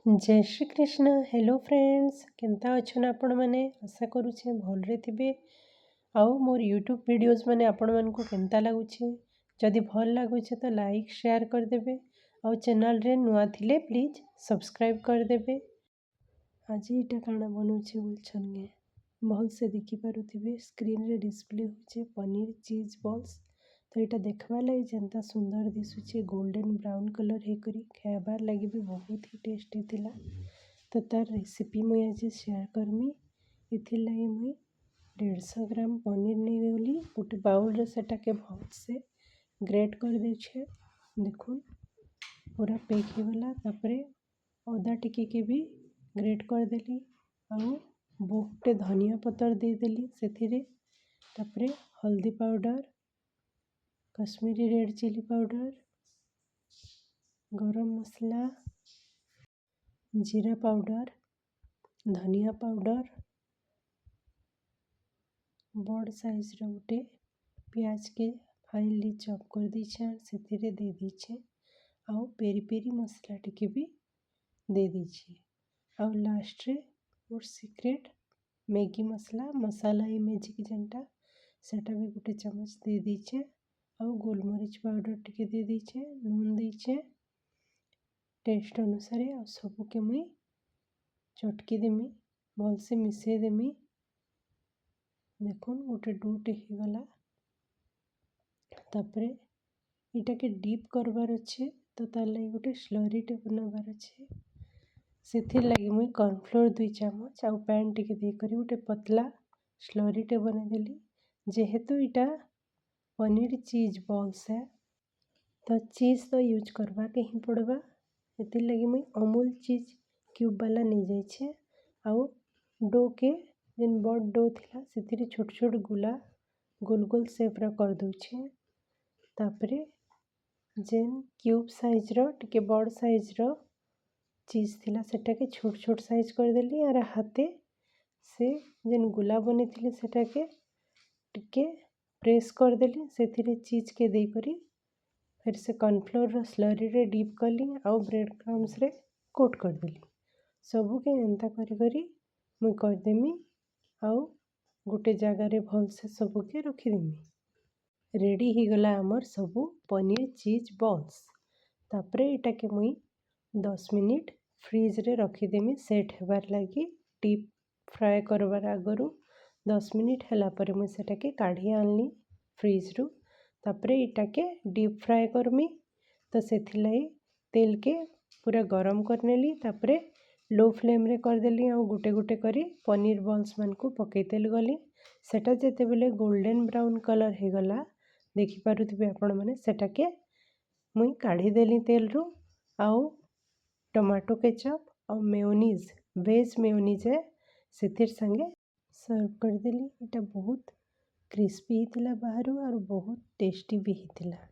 ଜୟ Shri Krishna. Hello friends, କେନ୍ତା ଅଛନ୍ ଆପଣମାନେ? ଆଶା କରୁଛେଁ ଭଲରେ ଥିବେ। ଆଉ ମୋର୍ ୟୁଟ୍ୟୁବ୍ ଭିଡ଼ିଓଜ୍ ମାନେ ଆପଣମାନଙ୍କୁ କେନ୍ତା ଲାଗୁଛେ? ଯଦି ଭଲ୍ ଲାଗୁଛେ ତ ଲାଇକ୍, ସେୟାର କରିଦେବେ ଆଉ ଚ୍ୟାନେଲ୍ରେ ନୂଆ ଥିଲେ ପ୍ଲିଜ୍ ସବସ୍କ୍ରାଇବ୍ କରିଦେବେ। ଆଜି ଇଟା କାଣା ବନଉଛେ ବୋଲଛନ୍ କେ, ଭଲସେ ଦେଖିପାରୁଥିବେ, ସ୍କ୍ରିନ୍ରେ ଡିସପ୍ଲେ ହଉଛେ ପନିର ଚିଜ୍ ବଲ୍ସ। ତ ଏଇଟା ଦେଖବାର୍ ଲାଗି ଯେନ୍ତା ସୁନ୍ଦର ଦିଶୁଛେ, ଗୋଲ୍ଡେନ୍ ବ୍ରାଉନ୍ କଲର୍ ହେଇକରି, ଖାଇବାର୍ ଲାଗି ବି ବହୁତ ହି ଟେଷ୍ଟି ଥିଲା। ତ ତାର୍ ରେସିପି ମୁଇଁ ଆଜି ସେୟାର କରମି। ଏଥିର୍ ଲାଗି ମୁଇଁ 150 ଗ୍ରାମ ପନିର ନେଇଗଲି। ଗୋଟେ ବାଉଲ୍ରେ ସେଟାକେ ଭଲସେ ଗ୍ରେଟ୍ କରିଦେଇଛେ। ଦେଖୁନ୍, ପୁରା ପେକ୍ ହେଇଗଲା। ତାପରେ ଅଦା ଟିକେକେ ବି ଗ୍ରେଟ୍ କରିଦେଲି ଆଉ ବହୁତଟେ ଧନିଆ ପତର ଦେଇଦେଲି ସେଥିରେ। ତାପରେ ହଳଦୀ powder, Kashmiri red chilli powder, ଗରମ ମସଲା, ଜିରା ପାଉଡ଼ର, ଧନିଆ ପାଉଡ଼ର, ବଡ଼ ସାଇଜ୍ର ଗୋଟେ ପିଆଜକେ ଫାଇନଲି ଚପ୍ କରିଦେଇଛେଁ, ସେଥିରେ ଦେଇ ଦେଇଛେଁ ଆଉ ପେରି ପେରି ମସଲା ଟିକେ ବି ଦେଇ ଦେଇଛେ। ଆଉ ଲାଷ୍ଟରେ ମୋର୍ ସିକ୍ରେଟ୍ ମ୍ୟାଗି ମସଲା, ମସାଲା ଇ ମ୍ୟାଜିକ୍ ଯେନ୍ଟା, ସେଟା ବି ଗୋଟେ ଚାମଚ ଦେଇ ଦେଇଛେଁ ଆଉ ଗୋଲମରିଚ ପାଉଡ଼ର ଟିକେ ଦେଇ ଦେଇଛେଁ। ନୁନ୍ ଦେଇଛେଁ ଟେଷ୍ଟ ଅନୁସାରେ। ଆଉ ସବୁକେ ମୁଇଁ ଚଟକି ଦେମି, ଭଲସେ ମିଶେଇ ଦେମି। ଦେଖୁନ୍, ଗୋଟେ ଡୋଟେ ହେଇଗଲା। ତାପରେ ଏଇଟାକେ ଡିପ୍ କରବାର୍ ଅଛେ, ତ ତାର୍ ଲାଗି ଗୋଟେ ସ୍ଲରିଟେ ବନାବାର ଅଛେ। ସେଥିର୍ ଲାଗି ମୁଇଁ କର୍ଣ୍ଣଫ୍ଲୋର୍ 2 ଚାମଚ ଆଉ ପାଏନ୍ ଟିକେ ଦେଇକରି ଗୋଟେ ପତଲା ସ୍ଲରିଟେ ବନେଇଦେଲି। ଯେହେତୁ ଇଟା ପନିର ଚିଜ୍ ବଲ୍ସ ହେ, ତ ଚିଜ୍ ତ ୟୁଜ୍ କରବାକେ ହିଁ ପଡ଼ବା। ଏଥିର୍ ଲାଗି ମୁଇଁ ଅମୁଲ ଚିଜ୍ କ୍ୟୁବ୍ ବାଲା ନେଇଯାଇଛେ। ଆଉ ଡୋକେ, ଯେନ୍ ବଡ଼ do ଥିଲା, ସେଥିରେ ଛୋଟ ଛୋଟ ଗୁଲା ଗୋଲ ଗୋଲ ସେପ୍ର କରିଦଉଛେ। ତାପରେ ଯେନ୍ କ୍ୟୁବ୍ ସାଇଜ୍ର, ଟିକେ ବଡ଼ ସାଇଜ୍ର ଚିଜ୍ ଥିଲା, ସେଟାକେ ଛୋଟ ଛୋଟ ସାଇଜ୍ କରିଦେଲି। ଆର୍ ହାତେ ସେ ଯେନ୍ ଗୁଲା ବନେଇଥିଲି, ସେଟାକେ ଟିକେ ପ୍ରେସ୍ କରିଦେଲି। ସେଥିରେ ଚିଜ୍କେ ଦେଇକରି ଫେର୍ ସେ କର୍ଣ୍ଣଫ୍ଲୋର୍ର ସ୍ଲରିରେ ଡିପ୍ କଲି ଆଉ ବ୍ରେଡ଼୍ କ୍ରମ୍ସରେ କୋଟ୍ କରିଦେଲି। ସବୁକେ ଏନ୍ତା କରି କରି ମୁଇଁ କରିଦେମି ଆଉ ଗୋଟେ ଜାଗାରେ ଭଲସେ ସବୁକେ ରଖିଦେମି। ରେଡ଼ି ହେଇଗଲା ଆମର୍ ସବୁ ପନିର ଚିଜ୍ ବଲ୍ସ। ତାପରେ ଏଇଟାକେ ମୁଇଁ 10 ମିନିଟ୍ ଫ୍ରିଜ୍ରେ ରଖିଦେମି ସେଟ୍ ହେବାର୍ ଲାଗି। ଡିପ୍ ଫ୍ରାଏ କରବାର୍ ଆଗରୁ 10 ମିନିଟ୍ ହେଲା ପରେ ମୁଇଁ ସେଟାକେ କାଢ଼ି ଆନଲି ଫ୍ରିଜ୍ରୁ। ତାପରେ ଇଟାକେ ଡିପ୍ ଫ୍ରାଏ କରମି, ତ ସେଥିର୍ଲାଗି ତେଲକେ ପୁରା ଗରମ କରିନେଲି। ତାପରେ ଲୋ ଫ୍ଲେମ୍ରେ କରିଦେଲି ଆଉ ଗୋଟେ ଗୋଟେ କରି ପନିର ବଲ୍ସ ମାନଙ୍କୁ ପକେଇତେଲ୍ ଗଲି। ସେଟା ଯେତେବେଲେ ଗୋଲ୍ଡେନ୍ ବ୍ରାଉନ୍ କଲର୍ ହେଇଗଲା, ଦେଖିପାରୁଥିବେ ଆପଣମାନେ, ସେଟାକେ ମୁଇଁ କାଢ଼ିଦେଲି ତେଲରୁ। ଆଉ ଟମାଟୋ କେଚପ୍ ଆଉ ମେୟୋନିଜ୍, ଭେଜ୍ ମେୟୋନିଜ୍ ହେ, ସେଥିର୍ ସାଙ୍ଗେ ସର୍ଭ କରିଦେଲି। ଏଇଟା ବହୁତ କ୍ରିସ୍ପି ହେଇଥିଲା ବାହାରୁ ଆରୁ ବହୁତ ଟେଷ୍ଟି ବି ହେଇଥିଲା।